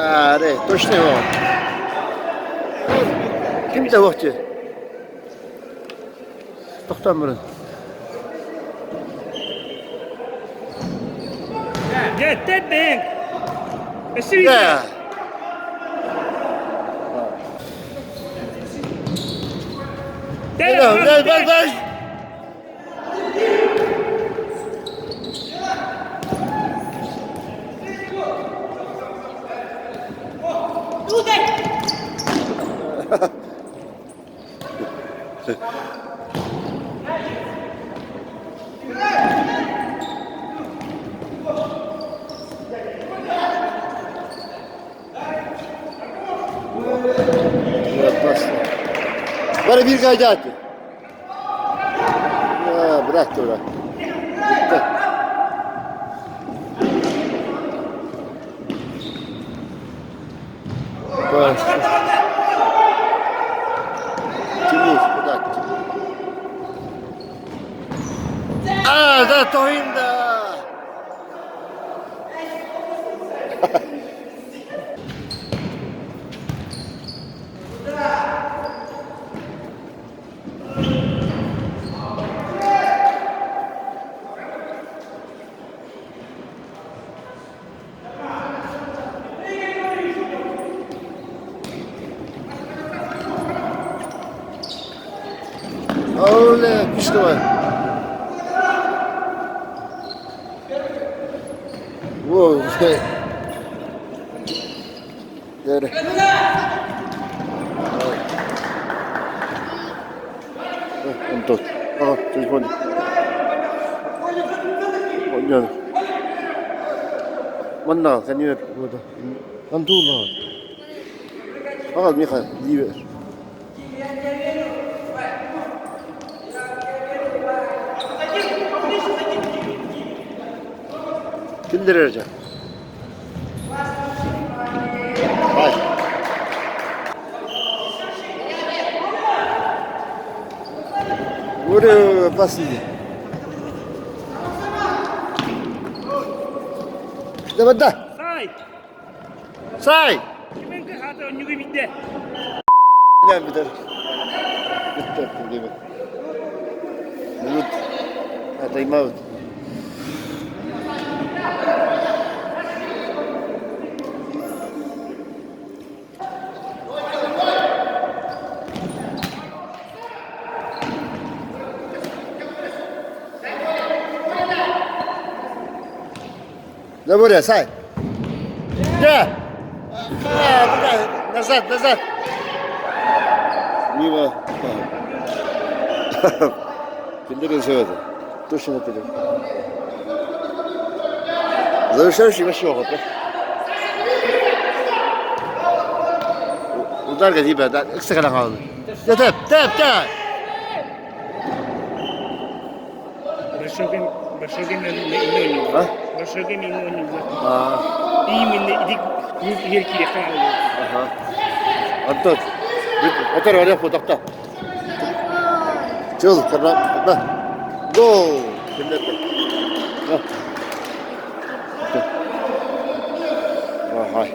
Аре, точно его. Ким да вахчы? Тохтоон баран. Дьэ, Да. Да, да, да. Бары биир гайдааты. Быраат тура. Бүттэ. Тимур, куда А, да, Тоинда! Öyle güçlü var. Wow. Дere. Онтон. Аа, телефон. Онньон. Манна кэннигэр Антула. Аҕал миэхэ диибэр. Киллэрэр дьэ. Бай. Ура, последний. Давай, да. Сай! Сай! Киминки хата онньугу бидде. Бүтэр. Бүттэ диэбит. Минут. Тайм-аут. Заборя, сай. Да. А, назад, назад. Мимо. Киндер söyledi. Точно нападет. Завершающий вообще опыт. Удар газиба, да, ыкса қалды. Тәп, тәп, тәп. Большогин, Большогин инноню. А? Большогин инноню. А, Именно иди ерки ага. Антон, отар аря фотокта. Чыл, карна, да. Гол. Кимдер. Ага.